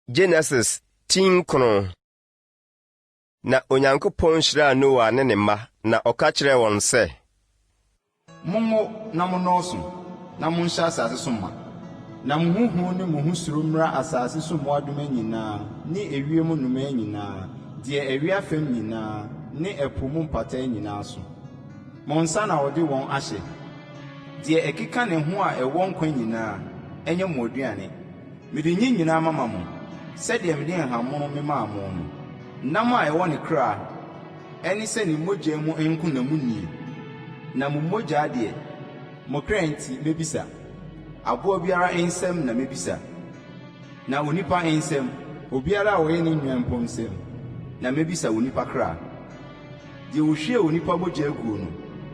Genesis ti nkron. Na Onyankopɔn hyiraa Noa ne ne mma, na ɔka kyerɛɛ wɔn sɛ. Monwo na monnɔɔso, na monhyɛ asase so ma. Na mo ho hu ne mo ho suro mmra asase so mmoadoma nyinaa ne ewiem nnomaa nyinaa, deɛ ɛwea fam nyinaa ne ɛpo mu mpataa nyinaa so. Mo nsa na wɔde wɔn ahyɛ. Deɛ ɛkeka ne ho a ɛwɔ nkwa nyinaa, ɛnyɛ mo aduane. Mede ne nyinaa mama mo, sɛdeɛ mede nhahammono memaa mo no. Nam a ɛwɔ ne kra, ɛne sɛ ne mogya mu nko na munnie, na mo mogya deɛ, mo kra nti mɛbisa. Aboa biara nsam na mɛbisa, na onipa nsam, obiara a ɔyɛ ne nua mpo nsam, na mɛbisa onipa kra. Deɛ ɔhwie onipa mogya guo no,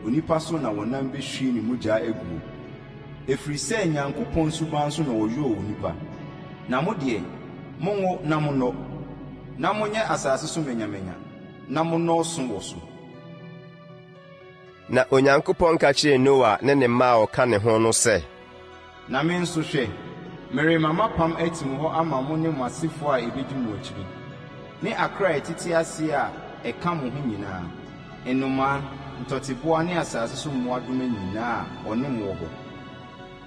onipa so na wɔnam bɛhwie ne mogya aguo. Ɛfiri sɛ Nyankopɔn suban so na wɔyɔɔ onipa. Na mo deɛ, monwo na monnɔ, na monyɛ asase so manyamanya, na monnɔɔso wɔ so. Na Onyankopɔn ka kyerɛɛ Noa ne ne mma a wɔka ne ho no sɛ. Na me nso, hwɛ, merema m'apam atim hɔ ama mo ne mo asefoɔ a ɛbɛdi mo akyiri, ne akra a ɛtete ase a ɛka mo ho nyinaa, nnomaa, ntɔteboa ne asase so mmoadoma nyinaa a wɔne mo wɔ hɔ,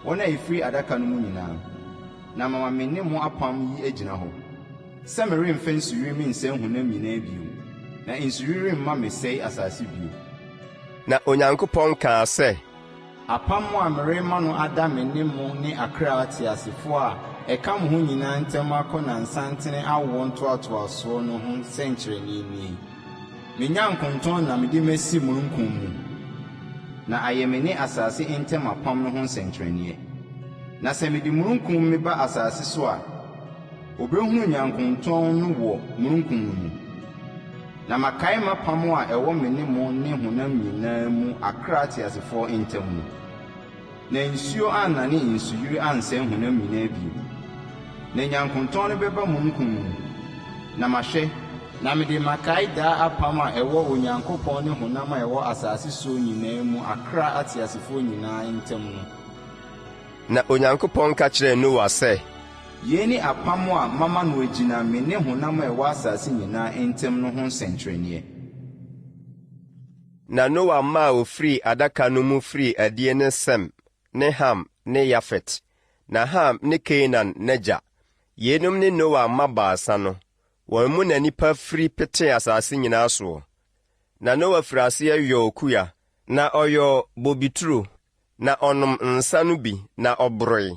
wɔn a ɛfiri adaka no mu nyinaa, na mama me ne mo apam yi agyina hɔ, sɛ meremfa nsuyiri mensɛe honam nyinaa bio, na nsuyiri remma mmɛsɛe asase bio. Na Onyankopɔn kaa sɛ. Apam a merema no ada me ne mo ne akra ateasefoɔ a ɛka mo ho nyinaa ntam akɔ nnansantene awoɔ ntoatoasoɔ no ho nsɛnkyerɛnneɛ nie, Me nyankontɔn na mede masi mununkum mu, na ayɛ me ne asase ntam apam no ho nsɛnkyerɛnneɛ. Na sɛ mede mununkum meba asase so a, wɔbɛhunu nyankontɔn no wɔ mununkum no mu. Na makae m'apam a ɛwɔ me ne mo ne honam nyinaa mu akra ateasefoɔ ntam no. Na nsuo annane nsuyire ansɛe honam nyinaa bio. Na nyankontɔn no bɛba mununkum mu, na mahwɛ, na mede makae daa apam a ɛwɔ Onyankopɔn ne honam a ɛwɔ asase soɔ nyinaa mu akra ateasefoɔ nyinaa ntam no. Na Onyankopɔn ka kyerɛɛ Noa sɛ. Yei ne apam a mama no agyina me ne honam a ɛwɔ asase nyinaa ntam no ho nsɛnkyerɛnneɛ. Na Noa mma a wɔfirii adaka no mu firii adie ne Sem ne Ham ne Yafet. Na Ham ne Kanaan n'agya. Yeinom ne Noa mma baasa no. Wɔn mu na nnipa firi petee asase nyinaa soɔ. Na Noa firii aseɛ yɔɔ kua, na ɔyɔɔ bobeturo, na ɔnom nsa no bi, na ɔboroe,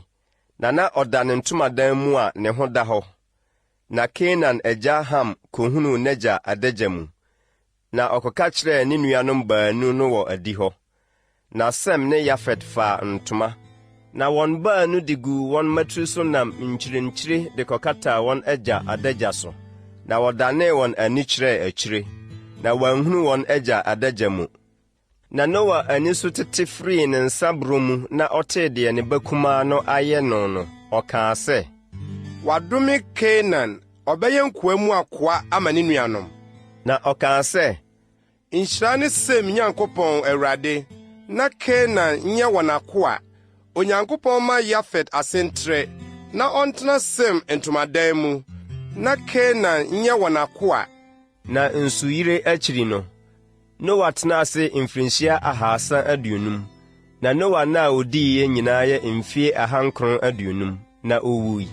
na na ɔda ne ntomadan mu a ne ho da hɔ. Na Kanaan agya Ham kɔhunuu n'agya adagya mu, na ɔkɔka kyerɛɛ ne nuanom baanu no wɔ adihɔ. Na Sem ne Yafet faa ntoma, na wɔn baanu de guu wɔn mmatiri so nam nkyirinkyiri de kɔkataa wɔn agya adagya so, na wɔdanee wɔn ani kyerɛɛ akyire, na wɔanhunu wɔn agya adagya mu. Na Noa ani so tete firii ne nsaborɔ mu na ɔtee deɛ ne ba kumaa no ayɛ no no, ɔkaa sɛ. Wɔadome Kanaan, ɔbɛyɛ nkoa mu akoa ama ne nuanom. Na ɔkaa sɛ. Nhyira ne Sem Nyankopɔn Awurade, na Kanaan nyɛ wɔn akoa. Onyankopɔn mma Yafet ase ntrɛ, na ɔntena Sem ntomadan mu, na Kanaan nyɛ wɔn akoa. Na nsuyire akyiri no, Noa tenaa ase mfirinhyia ahaasa 50, na Noa nna a odiiɛ nyinaa yɛ mfeɛ 950, na ɔwui.